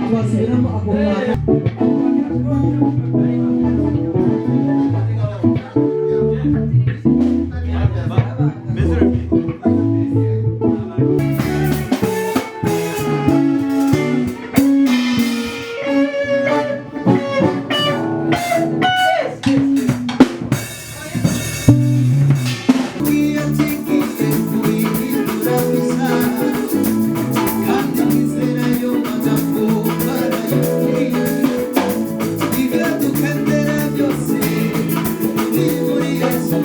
Twasubiramo ako kantu. Ibyo dukendera byose ni muri Yesu.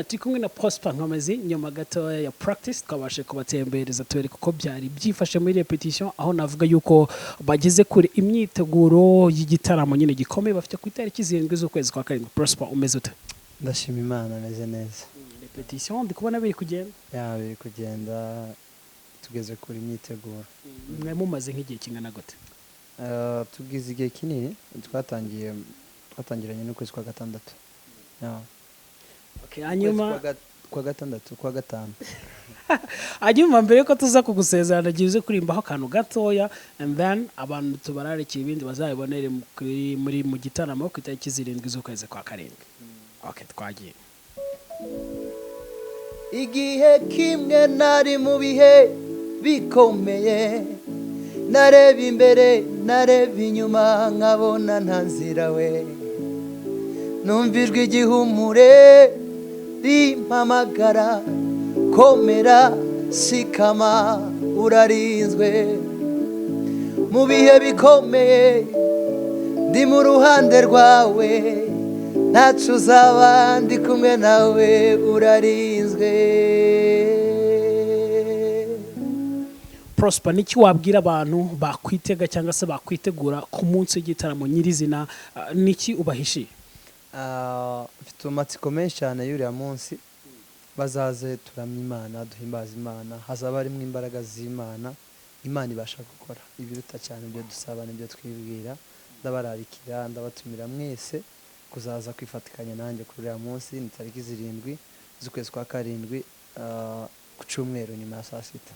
Turi kumwe na Prosper Nkomezi. Nyuma gatoya ya practice twabashe kubatembereza, tubereka uko byari byifashe muri repetition, aho navuga yuko bageze kure imyiteguro y'igitaramo nyine gikomeye bafite ku itariki 7 z'ukwezi kwa karindwi. Prosper, umeze ute? Ndashima Imana, ameze neza. Repetition ndi kubona biri kugenda. Ya, biri kugenda, tugeze kuri imyiteguro. Mwe mumaze nk'igihe kingana gute? Tugize igihe kinini, twatangiranye n'ukwezi kwa gatandatu. Ya. Okay, hanyuma Ukwezi kwa gatandatu, kwa gatanu. Hanyuma mbere yuko tuza kugusezerana, nagiye uze kuririmbaho akantu gatoya, and then abantu tubararikiye ibindi bazabibonere muri mu gitaramo ku itariki 7 z'ukwezi kwa karindwi. Okay, twagiye. Igihe kimwe nari mu bihe bikomeye, nareba imbere, nareba inyuma, nkabona nta nzira we. Numva ijwi igihumure rimpamagara: "Komera, shikama, urarinzwe." Mu bihe bikomeye ndi mu ruhande rwawe, ntacu uzaba, ndi kumwe nawe, urarinzwe. Prosper, niki wabwira abantu bakwitega cyangwa se bakwitegura ku munsi w'igitaramo nyirizina? Niki ubahishiye? Mfite amatsiko menshi cyane y'uriya munsi. Bazaze turamye Imana, duhimbaze Imana, hazaba harimo imbaraga z'Imana. Imana ibasha gukora ibiruta cyane ibyo dusaba n'ibyo twibwira. Ndabararikira, ndabatumira mwese kuzaza kwifatikanya nanjye kuri uriya munsi. Ni tariki 7 z'ukwezi kwa karindwi, ku cyumweru nyuma ya saa sita.